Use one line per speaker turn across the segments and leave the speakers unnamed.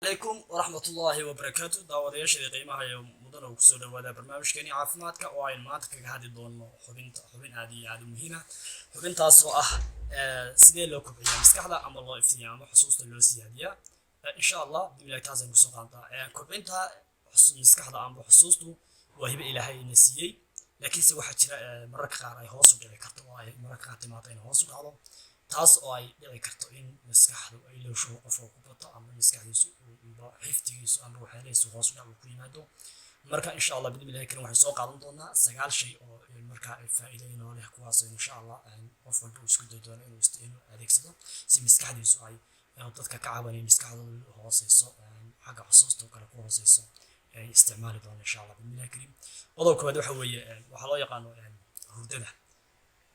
Calaykum waraxmatullaahi wabarakaatu. Daawadayaashadii qiimaha iyo mudan oo kusoo dhawaada barnaamijkeeni caafimaadka oo aynu maanta kaga hadli doono xubinta, xubin aad iyo aad u muhiima, xubintaas oo ah sidee loo kobciyaa maskaxda ama loo iftiiyaa ama xusuusta loo siyaadiyaa. Insha Allah billahi taas aynu kusoo qaadantaa. Kobcinta maskaxda ama xusuustu waa hibe Ilaahay ina siiyey, laakiinse waxaa jira mararka qaar ay hoos u dhici karto oo ay mararka qaar timaado inay hoos u dhacdo, taas oo ay dhici karto in maskaxdu ay ilowshuhu qofka ku bato ama maskaxdiisu amba xifdigiisu amba waxyaalihiisu hoos u dhac uu ku yimaado. Marka insha Allah bidnillahi karim waxaan soo qaadan doonaa 9 shay oo markaa faa'iido inoo leh, kuwaas insha Allah qof walba uu isku dayi doono inuu adeegsado si maskaxdiisu ay dadka ka cabanaya maskaxdooda hooseyso, xagga xusuusta oo kale ku hooseyso, ay isticmaali doona insha Allah bidnillahi karim. Qodobka koowaad waxa weeye waxaa loo yaqaano hurdada.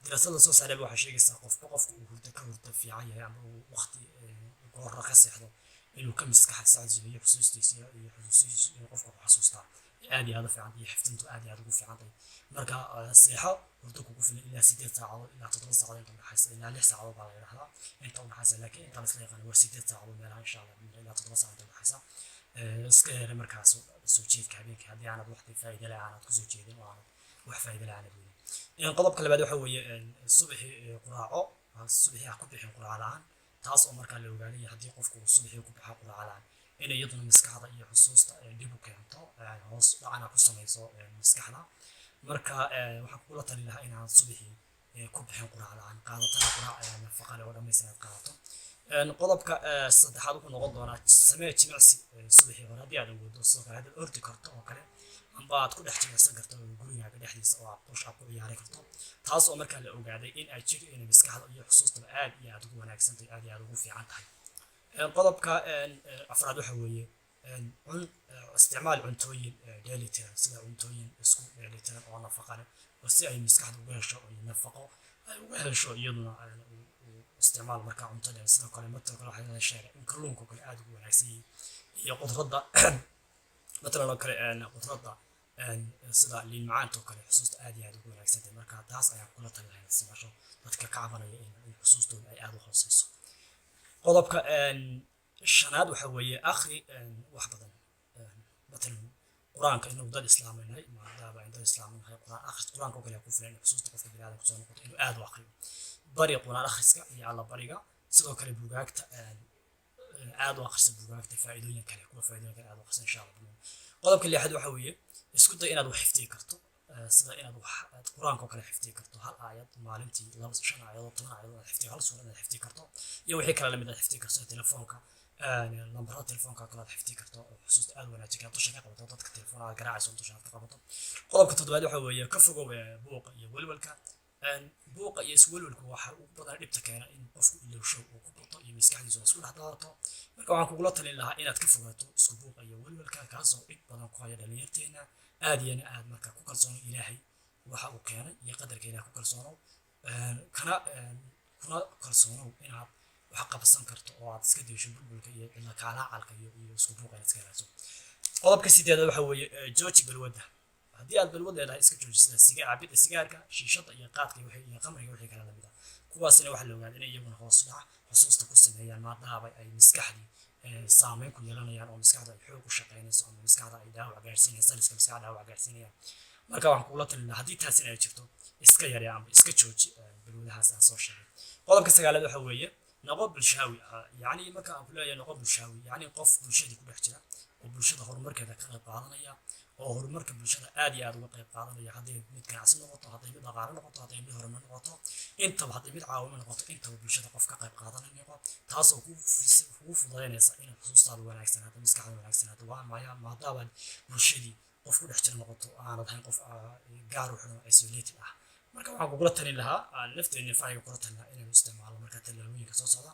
Daraasada soo saaray waxay sheegaysaa qofba qofka uu hurdo ka hurdo fiican yahay ama uu waqti goorra ka seexdo inuu ka maskaxa saacdiisa iyo xusuustiisa iyo xusuustiisa inuu qofka ku xasuustaa aad iyo aad u fiican iyo xifdintu aad iyo aad ugu fiican tahay. Marka seexo hurdo kugu filan ilaa 8 saacadood ilaa 7 saacadood inta udhaxaysa, ilaa 6 saacadood baa la yidhahdaa inta udhaxaysa, laakiin inta laisla yaqaano waa 8 saacadood meelaha insha Allah ilaa 7 saacadood inta udhaxaysa. Iska yare markaas soo jeedka habeenkii haddii aanad waqti faa'iido leh aanad kusoo jeedin oo aanad wax faa'iido leh aanad weydin. Qodobka labaad waxa weeye subaxii quraaco, subaxii ha ku bixin quraaco la'aan, taas oo markaa la ogaaday haddii qofku uu subaxii ku baxo quraaco la'aan inay iyaduna maskaxda iyo xusuusta dhib u keento, hoos dhacana ku samayso maskaxda. Marka waxaan kugula talin lahaa inaad subaxii ku bixin quraac la'aan, qaadatana quraac nafaqa leh oo dhammaystiran aad qaadato. Qodobka saddexaad wuxuu noqon doonaa samee jimicsi subaxii hore haddii aad awoodo. Sidoo kale haddaad ordi karto oo kale amba aad ku dhex jimicsan karto gurigaaga dhexdiisa oo aad push up ku ciyaari karto, taas oo markaa la ogaaday in ay jir inay maskaxda iyo xusuustaba aad iyo aad ugu wanaagsan tahay, aad iyo aad ugu fiican tahay. Qodobka afraad waxa weeye cun, isticmaal cuntooyin dheelitiran, sida cuntooyin isku dheelitiran oo nafaqa leh, oo si ay maskaxda uga hesho nafaqo ay uga hesho iyaduna isticmaal markaa cunto dheer. Sidoo kale matalo kale waxaa la sheegay in kalluunka oo kale aad ugu wanaagsan yahay iyo khudradda matalan oo kale, khudradda sida liin macaanta oo kale xusuusta aad iyo aad ugu wanaagsan tahay. Marka taas ayaan kula talin lahaa inaad isticmaasho dadka ka cabanaya in xusuustooda ay aad u hooseyso. Qodobka shanaad waxa weeye akhri wax badan, matalan Qur-aanka. Inuu dad islaamanahay, maadaama in dad islaamanahay, Qur-aan akhris, Qur-aanka oo kale ku filan in xusuusta qofka biniaadamka soo noqoto inuu aad u akhriyo. Bari Qur-aan akhriska iyo Alla bariga. Sidoo kale bugaagta aad u akhrisa, bugaagta faa'iidooyin kale, kuwa faa'iidooyin kale aad u akhrisa insha Allah. Qodobka lixaad waxa weeye isku day inaad wax xifdiyi karto, sida inaad wax Qur-aanka oo kale xifdiyi karto, hal aayad maalintii, laba, shan aayadood, 10 aayadood aad xifdiyi, hal suura inaad xifdiyi karto iyo wixii kale lamid aad xifdiyi karto, sida telefoonka, lambarada telefoonka kale aad xifdiyi karto oo xusuusta aad wanaajin karto, dusha ka qabato dadka telefoon aad garaacayso, dusha aad ka qabato. Qodobka toddobaad waxa weeye ka fogow buuqa iyo welwelka. Buuqa iyo iswelwelku waxa ugu badan dhibta keena in qofku ilowsho uu ku bato iyo maskaxdiisu isku dhex daadato. Marka waxaan kugula talin lahaa inaad ka fogaato isku buuqa iyo welwelka, kaasoo dhib badan ku haya dhalinyarteena aad iyana aad. Marka ku kalsoono Ilaahay waxa uu keenay iyo qadarka Ilaah ku kalsoonow, kana kuna kalsoonow inaad wax qabsan karto oo aad iska daysho bulbulka iyo cidla kaalaacalka iyo isku buuqa inaad iska ilaaliso. Qodobka sideedaad waxa weeye jooji balwadda. Haddii aad balwad leedahay, iska jooji, sida cabidda sigaarka, shiishada iyo qaadka iyo iyo khamriga wixii kale lamid ah. Kuwaasina waxaa la ogaaday inay iyaguna hoos dhac xusuusta ku sameeyaan, maadaama ay maskaxdii saameyn ku yeelanayaan oo maskaxda ay xoog u shaqeynayso ama maskaxda ay dhaawac gaarsiinayaan, saliska maskaxda dhaawac gaarsiinayaan. Marka waxaan kugula talin lahaa haddii taasina ay jirto, iska yaree ama iska jooji balwadahaas aan soo sheegay. Qodobka sagaalaad waxa weeye noqo bulshaawi. Yacni marka aan ku leeyahay noqo bulshaawi, yacni qof bulshadii ku dhex jira oo bulshada horumarkeeda ka qayb qaadanaya oo horumarka bulshada aad iyo aad uga qayb qaadanaya, hadday mid ganacsi noqoto, hadday mid dhaqaale noqoto, hadday mid horumar noqoto, intaba, hadday mid caawimo noqoto, intaba bulshada qof ka qayb qaadanaya noqo, taas oo kugu fududaynaysa inay xusuustaada wanaagsanaato, maskaxda wanaagsanaato. Waa maya, maadaamaad bulshadii qof ku dhex jira noqoto, aanad ahayn qof gaar u xiran, isolated ah. Marka waxaan kugula talin lahaa, aan lafteena farayga kula talin lahaa, inaynu isticmaalno marka tallaabooyinka soo socda.